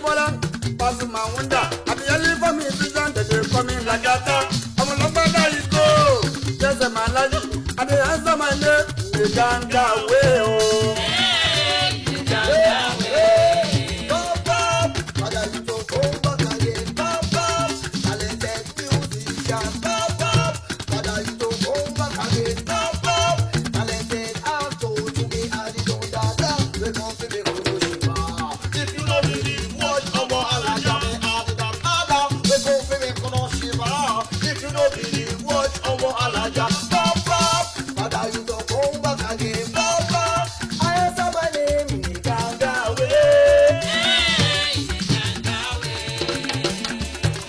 Ajibola, Pasuma Wonder, Abiyali for musician, they dey call me Lagata. Ọmọlọ́gbọ́dá yìí kó, Jẹ́sẹ̀ máa lájú, I dey answer my name, the ganga way o.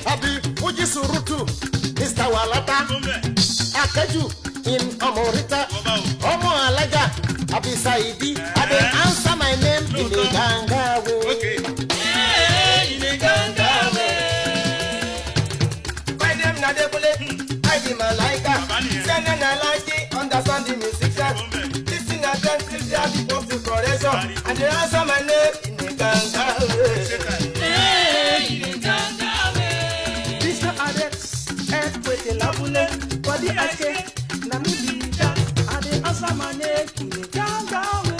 Abi Fuji Surutu, Mr. Walata, Akeju in Omorita, Omo Alaja, Abi Saidi, I dey answer my name in the ganga way. My name na Adekunle, I be Malaika. Sẹ́nẹ̀ na Lájí, understand the musician. Listen attentively, I be post to correction. And they answer my name in the ganga way. Mr. Alex, earthquake lábúlé, body ake, na me be that. I dey answer my name in a ganga way.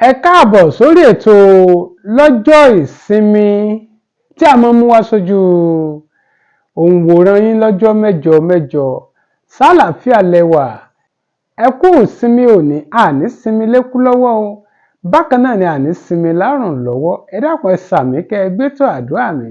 Ẹ káàbọ̀ sórí ètò lọ́jọ́ ìsinmi tí a máa ń mú wá sójú òǹwòran yín lọ́jọ́ mẹ́jọ mẹ́jọ. Sálàáfíà lẹ wà, ẹ kú ìsinmi òní, àní sinmi lékú lọ́wọ́ o, bákan náà ni àní sinmi lárùn lọ́wọ́. Ẹ dákun, ẹ sàmí kẹ́ ẹ gbétò àdúrà mi.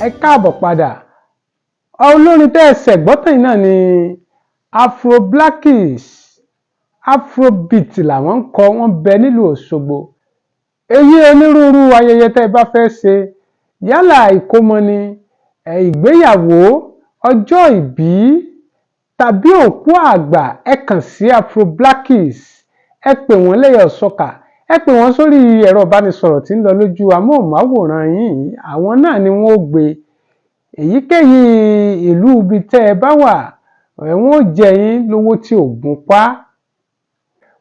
Ẹ káàbọ̀ padà. Olórin tẹ́ ẹ ṣẹ̀gbọ́tàn yìí náà ni Afro Blackish. Afrobeat làwọn ń kọ, wọ́n bẹ nílùú Òṣogbo. Èyí onírúurú ayẹyẹ tẹ́ ẹ bá fẹ́ ṣe, yálà ìkómọ ni, ìgbéyàwó, ọjọ́ ìbí tàbí òkú àgbà, ẹ kàn sí Afro Blackish. Ẹ pè wọ́n lẹ́yọ̀ sọ́kà, ẹ pè wọ́n sórí ẹ̀rọ ìbánisọ̀rọ̀ tí ń lọ lójú amóhùnmáwòrán yìí, àwọn náà ni wọ́n ó gbé. Èyíkéyìí ìlú ibi tẹ́ ẹ bá wà, wọ́n ó jẹ yín lówó tí ò gún pa.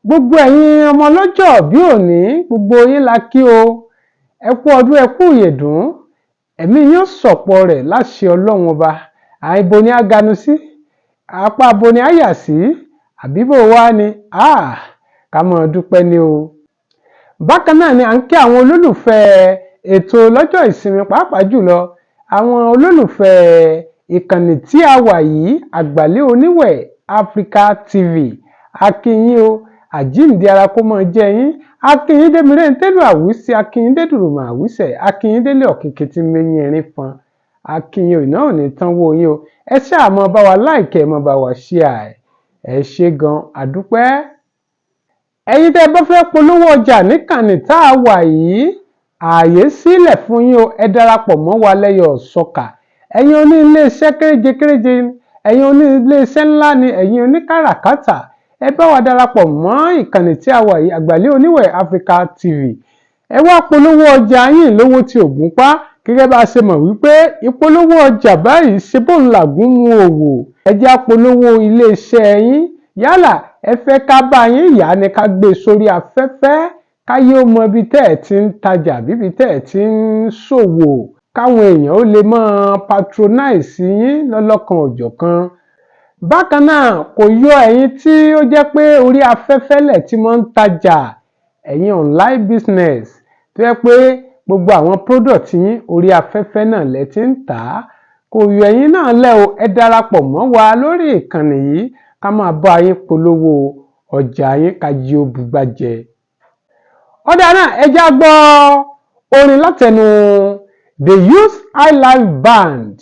Gbogbo ẹ̀yin ọmọ ọlọ́jọ́ bí òní, gbogbo yín la kí o. Ẹ kú ọdún, ẹ kú ìyèdún, ẹ̀mí yín ó sọ̀pọ̀ rẹ̀ láṣẹ Ọlọ́run Ọba. Àìbo ni a ganu sí, apá abo ni a yà sí, àbíbò wa ni ká mọ̀ dúpẹ́ ni o. Bákan náà ni à ń kí àwọn olólùfẹ́ ètò lọ́jọ́ ìsinmi, pàápàá jùlọ àwọn olólùfẹ́ ìkànnì tí a wà yìí, Àgbàlẹ́ Oníwẹ̀ Africa TV. A kí yín o, àjíǹde ara kó máa jẹ́ yín. A kí yín démiré ntẹ́lù àwísí, a kí yín dédùrùmọ̀ àwísẹ̀, a kí yín délé ọ̀kìnkìn tí mẹ́yìn erin fọn. A kí yín o, iná ò ní tán wó yín o. Ẹ ṣáà mọ bá wa like, ẹ mọ bá wa share ẹ. Ẹ ṣé gan, àdúpẹ́. Ẹ̀yin tẹ́ ẹ bá fẹ́ polówó ọjà níkànnì tá a wà yìí, ààyè sílẹ̀ fún yín o. Ẹ darapọ̀ mọ́ wa lẹ́yọ̀ sọ́kà. Ẹ̀yin oní iléeṣẹ́ kéréje kéréje, ẹ̀yin oní iléeṣẹ́ ńlá ni, ẹ̀yin oníkàràkátà, ẹ bá wa darapọ̀ mọ́ ìkànnì tí a wà yìí, Àgbàlẹ́ Oníwẹ̀ Africa TV. Ẹ wá polówó ọjà yín lówó tí ògùn pa. Gẹ́gẹ́ bá a ṣe mọ̀ wípé ìpolówó ọjà báyìí ṣe bóun làgùn mú òwò, ẹ jẹ́ á polówó iléeṣẹ́ yín. Yálà ẹ fẹ́ ká bá yín yá ni, ká gbé e sórí afẹ́fẹ́, káyé ó mọ ibi tẹ́ ẹ̀ ti ń tajà, bíbi tẹ́ ẹ̀ ti ń ṣòwò, káwọn èèyàn ó lè máa patronize yín lọ́lọ́kan òjọ̀kan. Bákan náà, kò yọ ẹ̀yin tí ó jẹ́ pé orí afẹ́fẹ́ lẹ̀ tí máa ń tajà, ẹ̀yin online business tó jẹ́ pé gbogbo àwọn product yín, orí afẹ́fẹ́ náà lẹ ti ń tà á, kò yọ ẹ̀yin náà lẹ̀ o. Ẹ darapọ̀ mọ́ wa lórí ìkànnì yìí, ká máa bá yín polówó ọjà yín, ká jí ó bugbájẹ. Ó dáa náà, ẹ já gbọ́ orin látẹnu The Youth Highlife Band.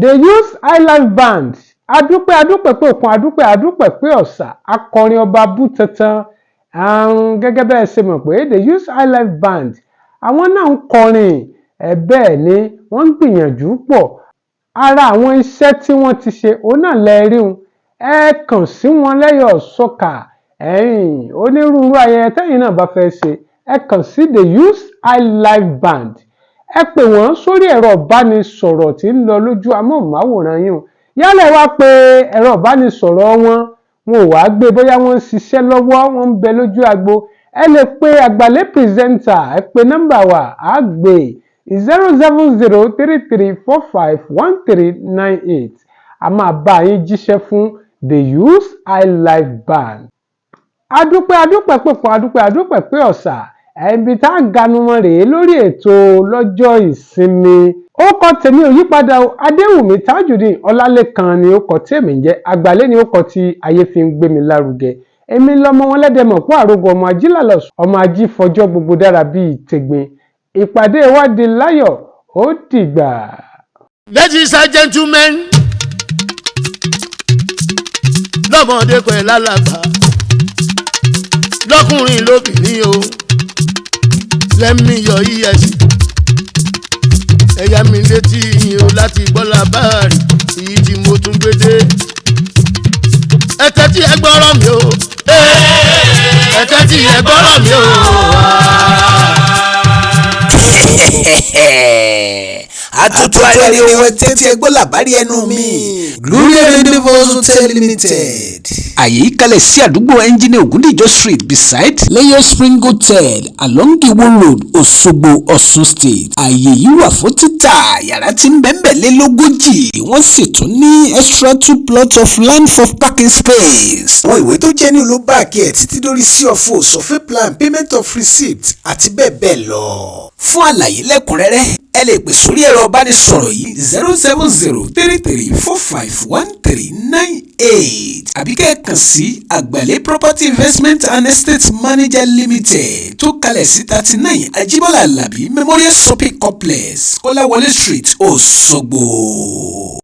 The Youth Highlife Band, adúpẹ́, adúpẹ́ pé òkun, adúpẹ́, adúpẹ́ pé ọ̀sà, akọrin ọba bú tantan. Àrùn gẹ́gẹ́ bẹ́ẹ̀ ṣe mọ̀ pé The Youth Highlife Band, àwọn náà ń kọrin ẹ̀, bẹ́ẹ̀ ni wọ́n ń gbìyànjú pọ̀. Ara àwọn iṣẹ́ tí wọ́n ti ṣe òun náà lẹ rí un. Ẹ kàn sí wọn lẹ́yọ̀ sọ́kà. Ẹ̀yìn onírúurú ayẹyẹ tẹ́yìn náà bá fẹ́ ṣe, ẹ kàn sí The Youth Highlife Band. Ẹ pè wọ́n sórí ẹ̀rọ ìbánisọ̀rọ̀ tí ń lọ lójú amóhùnmáwòrán yìí. Yálà ẹ wá pé ẹ̀rọ ìbánisọ̀rọ̀ wọn, wọn ò wá gbé, bóyá wọ́n ń ṣiṣẹ́ lọ́wọ́, wọ́n ń bẹ lójú agbo, ẹ lè pe Àgbàlẹ́ presenter. Ẹ pe nọ́mbà wa, á gbé 07033451398. A máa bá yín jíṣẹ́ fún The Youth Highlife Band. Adúpẹ́, adúpẹ́ pípọ̀, adúpẹ́, adúpẹ́ pé ọ̀sà. Ẹ̀bi tá a ganu wọn rèé lórí ètò lọ́jọ́ ìsinmi. Ó kọ tèmi ò yípadà o, Adéwùmí Tajudeen Ọlálẹ́kan ni ó kọ tèmi ń jẹ́. Àgbàlẹ́ ni ó kọ tí ayé fi ń gbé mi lárugẹ. Èmi lọmọ wọn lẹ́dẹ̀mọ̀ pọ̀ àrògọ, ọmọ ajílàlọ̀, ọmọ ajífọjọ́ gbogbo dára bíi tẹ̀gbìn. Ìpàdé wa di láyọ̀, ó dìgbà. Ladies and gentlemen, lọ́mọdé pẹ̀lú alàgbà, lọ́kùnrin lóbìnrin o, lẹ́mí yọ efc ẹ̀yà mi létí yín o láti gbọ́ làbáàrì èyí tí mo tún gbé dé. Ẹ tẹ́tí ẹ gbọ́rọ̀ mi o, ẹ tẹ́tí ẹ gbọ́rọ̀ mi o. Àtúntò arére wọn, tẹ́tí ẹ gbọ́ làbárí ẹnu mi. Gloria Universe Hotel Limited. Àyè yìí kalẹ̀ sí àdúgbò Engineer Ògúndìjọ́ Street, beside Layer Spring Hotel, along Iwo Road, Òṣogbo, Ọ̀ṣun State. Àyè yìí wà fún títà. Yàrá tí ń bẹ́ńbẹ̀ lé 40, wọ́n sì tún ní extra two plots of land for parking space. Àwọn ìwé tó jẹ́ ní ló back ẹ̀ títí dórí C of O, survey plan, payment of receipt àti bẹ́ẹ̀ bẹ́ẹ̀ lọ. Fún àlàyé lẹ́kùnrẹ́rẹ́, ẹ lè pè sórí ẹ̀rọ ìbánisọ̀rọ̀ yìí: 07033451398, àbí kẹ́ ẹ kàn sí Àgbàlẹ̀ Property Investment and Estate Manager Limited tó kalẹ̀ sí 39 Ajíbọ́lá Alábí Memorial Shopping Complex, Kọ́láwọlé Street, Òṣogbo.